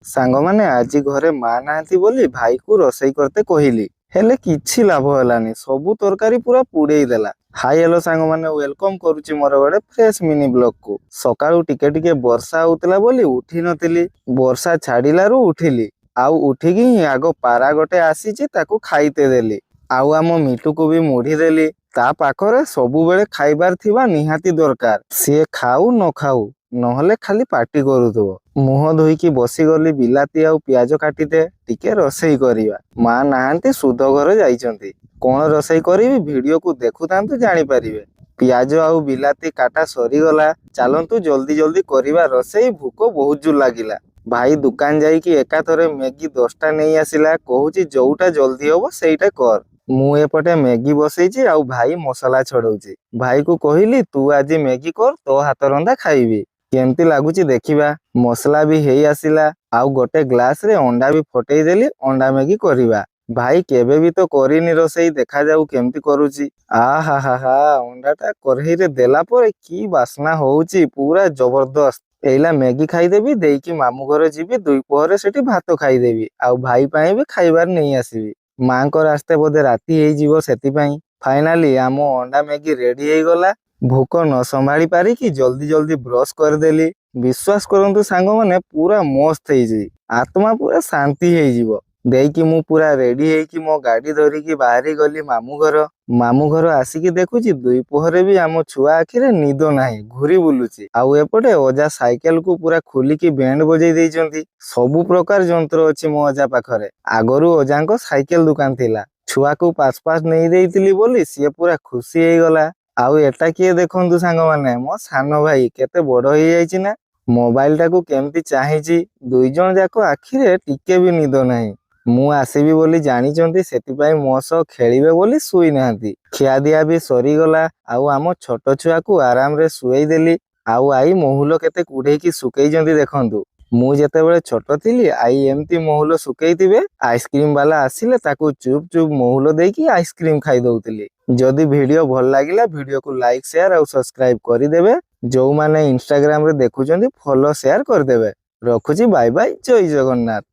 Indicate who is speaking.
Speaker 1: ସାଙ୍ଗମାନେ, ଆଜି ଘରେ ମା ନାହାନ୍ତି ବୋଲି ଭାଇକୁ ରୋଷେଇ କରତେ କହିଲି। ହେଲେ କିଛି ଲାଭ ହେଲାନି, ସବୁ ତରକାରୀ ପୁରା ପୁଡେଇ ଦେଲା। ହାଇ ହ୍ୟାଲୋ ସାଙ୍ଗମାନେ, welcome କରୁଛି ମୋର ଗୋଟେ ଫ୍ରେଶ ମିନି ବ୍ଲଗକୁ। ସକାଳୁ ଟିକେ ଟିକେ ବର୍ଷା ହଉଥିଲା ବୋଲି ଉଠି ନଥିଲି। ବର୍ଷା ଛାଡିଲାରୁ ଉଠିଲି। ଆଉ ଉଠିକି ହିଁ ଆଗ ପାରା ଗୋଟେ ଆସିଛି, ତାକୁ ଖାଇତେ ଦେଲି। ଆଉ ଆମ ମିଟୁକୁ ବି ମୁଢି ଦେଲି। ତା ପାଖରେ ସବୁବେଳେ ଖାଇବାର ଥିବା ନିହାତି ଦରକାର, ସିଏ ଖାଉ ନ ଖାଉ, ନହେଲେ ଖାଲି ପାଟି କରୁଥିବ। ମୁହଁ ଧୋଇକି ବସିଗଲି ବିଲାତି ଆଉ ପିଆଜ କାଟିଦେ, ଟିକେ ରୋଷେଇ କରିବା। ମା ନାହାନ୍ତି, ସୁଧ ଘର ଯାଇଛନ୍ତି। କଣ ରୋଷେଇ କରିବି, ଭିଡିଓକୁ ଦେଖୁଥାନ୍ତୁ, ଜାଣିପାରିବେ। ପିଆଜ ଆଉ ବିଲାତି କାଟା ସରିଗଲା। ଚାଲନ୍ତୁ, ଜଲ୍ଦି ଜଲ୍ଦି କରିବା ରୋଷେଇ। ଭୋକ ବହୁତ ଜୋର ଲାଗିଲା। ଭାଇ ଦୋକାନ ଯାଇକି ଏକାଥରେ ମ୍ୟାଗି 10ଟା ନେଇ ଆସିଲା। କହୁଛି, ଯୋଉଟା ଜଲ୍ଦି ହବ ସେଇଟା କର। ମୁଁ ଏପଟେ ମ୍ୟାଗି ବସେଇଛି ଆଉ ଭାଇ ମସଲା ଛଡଉଛି। ଭାଇକୁ କହିଲି, ତୁ ଆଜି ମ୍ୟାଗି କର, ତୋ ହାତ ରନ୍ଧା ଖାଇବି। କେମିତି ଲାଗୁଛି ଦେଖିବା। ମସଲା ବି ହେଇ ଆସିଲା ଆଉ ଗୋଟେ ଗ୍ଲାସରେ ଅଣ୍ଡା ବି ଫଟେଇ ଦେଲି। ଅଣ୍ଡା ମ୍ୟାଗି କରିବା। ଭାଇ କେବେ ବି ତ କରିନି ରୋଷେଇ, ଦେଖାଯାଉ କେମିତି କରୁଛି। ଆ ହା ହା ହା, ଅଣ୍ଡାଟା କରେଇରେ ଦେଲା ପରେ କି ବାସ୍ନା ହଉଛି, ପୁରା ଜବରଦସ୍ତ। ଏଇଲା ମ୍ୟାଗି ଖାଇଦେବି, ଦେଇକି ମାମୁଁ ଘରେ ଯିବି। 2 ପହରେ ସେଠି ଭାତ ଖାଇଦେବି ଆଉ ଭାଇ ପାଇଁ ବି ଖାଇବାର ନେଇ ଆସିବି। ମାଙ୍କର ଆସ୍ତେ ବୋଧେ ରାତି ହେଇଯିବ, ସେଥିପାଇଁ। ଫାଇନାଲି ଆମ ଅଣ୍ଡା ମ୍ୟାଗି ରେଡି ହେଇଗଲା। ଭୋକ ନ ସମ୍ଭାଳି ପାରିକି ଜଲ୍ଦି ଜଲ୍ଦି ବ୍ରଶ କରିଦେଲି। ବିଶ୍ୱାସ କରନ୍ତୁ ସାଙ୍ଗମାନେ, ପୁରା ମସ୍ତ ହେଇଛି। ଆତ୍ମା ପୁରା ଶାନ୍ତି ହେଇଯିବ। ଦେଇକି ମୁଁ ପୁରା ରେଡି ହେଇକି ମୋ ଗାଡି ଧରିକି ବାହାରି ଗଲି ମାମୁଁ ଘର। ମାମୁଁ ଘର ଆସିକି ଦେଖୁଛି, 2 ପହରେ ବି ଆମ ଛୁଆ ଆଖିରେ ନିଦ ନାହିଁ, ଘୁରି ବୁଲୁଛି। ଆଉ ଏପଟେ ଅଜା ସାଇକେଲକୁ ପୁରା ଖୋଲିକି ବ୍ୟାଣ୍ଡ ବଜେଇ ଦେଇଛନ୍ତି। ସବୁ ପ୍ରକାର ଯନ୍ତ୍ର ଅଛି ମୋ ଅଜା ପାଖରେ। ଆଗରୁ ଅଜାଙ୍କ ସାଇକେଲ ଦୋକାନ ଥିଲା। ଛୁଆକୁ ପାସ୍ ପାସ୍ ନେଇ ଦେଇଥିଲି ବୋଲି ସିଏ ପୁରା ଖୁସି ହେଇଗଲା। ଆଉ ଏଟା କିଏ ଦେଖନ୍ତୁ ସାଙ୍ଗମାନେ, ମୋ ସାନ ଭାଇ। କେତେ ବଡ ହେଇଯାଇଛି ନା? ମୋବାଇଲ ଟାକୁ କେମିତି ଚାହିଁଛି। ଦୁଇ ଜଣ ଯାକ ଆଖିରେ ଟିକେ ବି ନିଦ ନାହିଁ। ମୁଁ ଆସିବି ବୋଲି ଜାଣିଛନ୍ତି, ସେଥିପାଇଁ ମୋ ସହ ଖେଳିବେ ବୋଲି ଶୋଇନାହାନ୍ତି। ଖିଆ ଦିଆ ବି ସରିଗଲା ଆଉ ଆମ ଛୋଟ ଛୁଆକୁ ଆରାମରେ ଶୁଏଇ ଦେଲି। ଆଉ ଆଈ ମହୁଲ କେତେ କୁଢେଇକି ଶୁକେଇଛନ୍ତି ଦେଖନ୍ତୁ। ମୁଁ ଯେତେବେଳେ ଛୋଟ ଥିଲି, ଆଈ ଏମିତି ମହୁଲ ଶୁକେଇଥିବେ। ଆଇସ୍କ୍ରିମ ବାଲା ଆସିଲେ ତାକୁ ଚୁପ୍ ଚୁପ୍ ମହୁଲ ଦେଇକି ଆଇସ୍କ୍ରିମ ଖାଇ ଦଉଥିଲି। ଯଦି ଭିଡିଓ ଭଲ ଲାଗିଲା, ଭିଡିଓକୁ ଲାଇକ୍, ସେୟାର ଆଉ ସବସ୍କ୍ରାଇବ କରିଦେବେ। ଯୋଉମାନେ ଇନଷ୍ଟାଗ୍ରାମରେ ଦେଖୁଛନ୍ତି, ଫଲୋ ସେୟାର କରିଦେବେ। ରଖୁଛି, ବାଇ ବାଇ, ଜୟ ଜଗନ୍ନାଥ।